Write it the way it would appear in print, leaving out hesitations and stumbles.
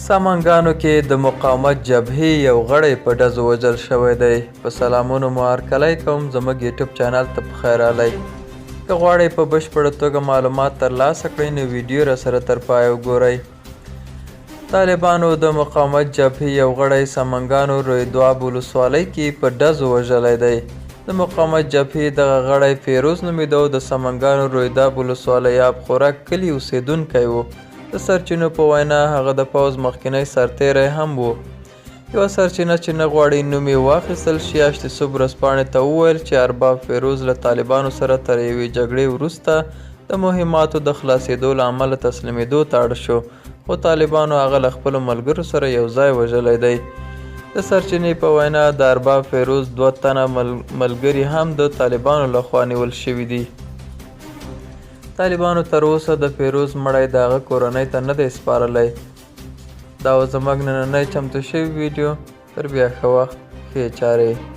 سمنګانو کې د مقاومت جبهې یو غړی په ډزو وژل شوی دی. په سلامونو مو هرکلی کوم، زموږ یوټیوب چینل ته په خیر راغلی. که غواړئ په بشپړه توګه معلومات ترلاسه کړئ نو ویډیو راسره تر پایه وګورئ. طالبانو د مقاومت جبهې یو غړی سمنګانو روی دواب ولسوالۍ کې په ډزو وژلی دی. د مقاومت جبهې دغه غړی فیروز نومېده او د سمنګانو رویداب ولسوالۍ آب خورک کلي اوسېدونکی و. د سرچینو په وینا هغه د پوځ مخکینی سرتېری هم و. یوه سرچینه چې نه غواړي نوم یې واخیستل شي هشت صبح ورځپاڼې ته وویل چې ارباب فیروز له طالبانو سره تر یوې جګړې وروسته د مهماتو د خلاصېدو له امله تسلیمېدو ته اړ شو، خو طالبانو هغه له خپلو ملګرو سره یو ځای وژلی دی. د سرچینې په وینا د ارباب فیروز دوه تنه ملګري هم د طالبانو له خوا نیول شوي دي. طالبانو تر اوسه د فیروز مړی د هغه کورنۍ ته نه دی سپارلی. دا و زموږ نننۍ چمتو شوې ویډیو. تر بیا ښه وخت، ښې چارې.